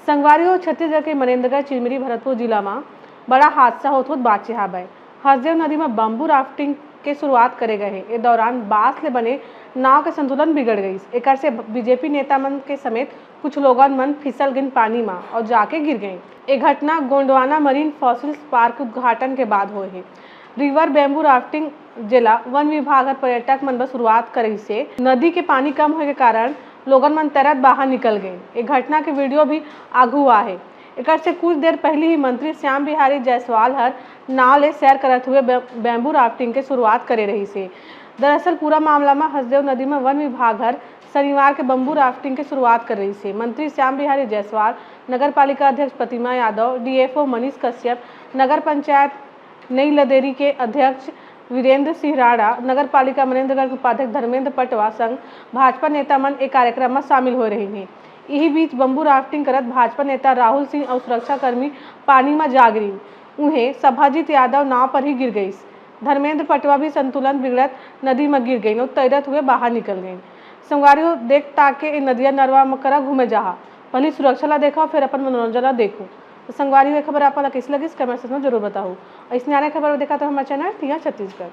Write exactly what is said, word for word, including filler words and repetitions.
संगवारी हो, छत्तीसगढ़ के मनेन्द्रगढ़ चिरमिरी भरतपुर जिला म बड़ा हादसा होत होत बाँचे हावय। हसदेव नदी म बम्बू राफ्टिंग के शुरुआत करे गए हे। ए दौरान बांस ले बने नाव के संतुलन बिगड़ गईस। एकर से बीजेपी नेता मन के समेत कुछ लोगन मन फिसल गिन पानी म अउ जाके गिर गईन। ए घटना गोंडवाना मरीन फॉसिल्स पार्क उद्घाटन के बाद होए हे। रिवर बैम्बू राफ्टिंग, जेला वन विभाग हर पर्यटक मन बर शुरुआत करिस हे। नदी के पानी कम होए के कारण लोगन मन तैरत बाहर निकल गए। ए घटना के वीडियो भी आगू आए हे। एकर से कुछ देर पहली ही मंत्री श्याम बिहारी जायसवाल हर नाव ले सैर करत हुए बै-, बैम्बू राफ्टिंग के शुरुआत करे रहिस हे। दरअसल पूरा मामला म हसदेव नदी म वन विभाग हर शनिवार के बम्बू राफ्टिंग के शुरुआत करे रहिस हे। मंत्री श्याम बिहारी जायसवाल, नगर पालिका अध्यक्ष प्रतिमा यादव, डीएफओ मनीष कश्यप, नगर पंचायत नई लदेरी के अध्यक्ष वीरेंद्र सिंह राणा, नगर पालिका मनेन्द्रगढ़ के उपाध्यक्ष धर्मेंद्र पटवा संग भाजपा नेता मन ए कार्यक्रम म शामिल होए रहिन हे। इही बीच बम्बू राफ्टिंग करत भाजपा नेता राहुल सिंह अउ सुरक्षाकर्मी पानी म जा गिरिन। उहें सभाजीत यादव नाव पर ही गिर गईस। धर्मेंद्र पटवा भी संतुलन बिगड़त नदी म गिर गईन अउ तैरत हुए बाहर निकल गईन। संगवारी हो, देख ताके ए नदिया नरवा म करा घूमे जाहा। पहली सुरक्षा ला देखा, फिर अपन मनोरंजन ला देखो। तो संगवारी हो, ए खबर आप मन ला कइसे लगिस, कमेंट सेक्शन में जरूर बताओ। अइसने आने खबर देखा तो हमारे चैनल टिया छत्तीसगढ़।